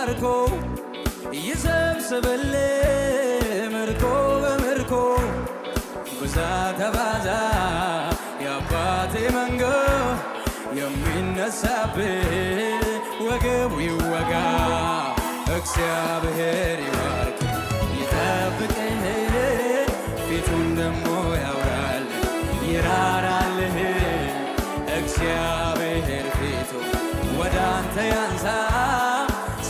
ባርኮ ይሰብስብልህ ምርኮ በምርኮ፣ ብዛ ተባዛ የአባቴ መንጋ፣ የሚነሳብህ ወገቡ ይወጋ። እግዚአብሔር ይባርክ ይጠብቅህ፣ ፊቱን ደሞ ያብራል ይራራልህ። እግዚአብሔር ፊቱ ወደ አንተ ያንሳ፣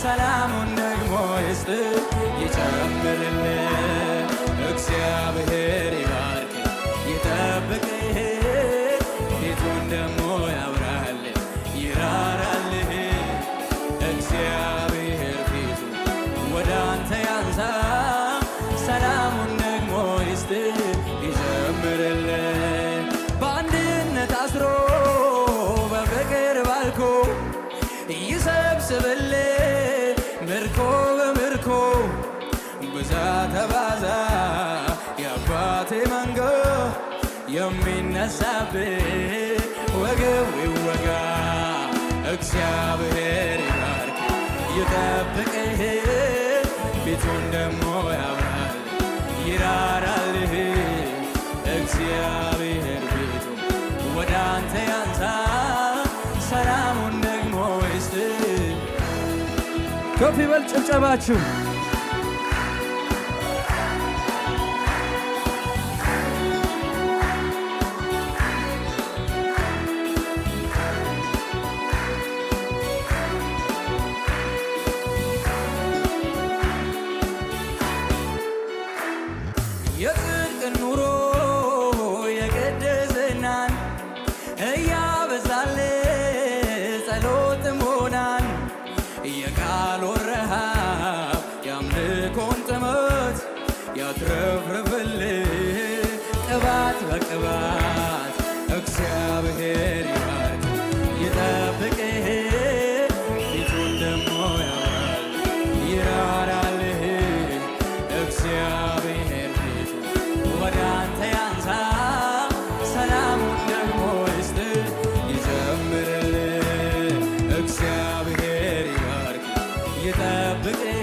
ሰላሙን ደግሞ ይስጥ ይጨምርልህ። እግዚአብሔር ይባርክ ይጠብቅህ፣ ፊቱን ደግሞ ያብራል ይራራልህ። እግዚአብሔር ፊቱ ወደ አንተ ያንሳ፣ ሰላሙን ደግሞ ይስጥ ይጨምርልህ። በአንድነት አስሮ በፍቅር ባርኮ ይሰብስብልህ ምርኮ በምርኮ፣ ብዛ ተባዛ የአባቴ መንጋ፣ የሚነሳብህ ወገቡ ይወጋ። እግዚአብሔር ይባርክ ይጠብቅህ፣ ፊቱን ደግሞ ያብራል ይራራልህ። እግዚአብሔር ፊቱ ወደ አንተ ያንሳ፣ ሰላሙን ደግሞ ይስጥ። ከፍ ይበል ጭብጨባችሁ። የጽድቅን ኑሮ የቅድስናን እያበዛል ጸሎት ሞናን፣ የቃሉን ረሃብ የአምልኮን ጥመት ያትረፍርፍልህ ቅባት በቅባት። እግዚአብሔር ይባርክ ይጠብቅህ፣ ፊቱን ደሞ ያብራል ይራራልህ። እግዚአብሔር ፊቱ ወደ አንተ ያንሳ፣ ሰላሙን ደግሞ ይስጥ ይጨምርልህ። እግዚአብሔር ይባርክ ይጠብቅህ።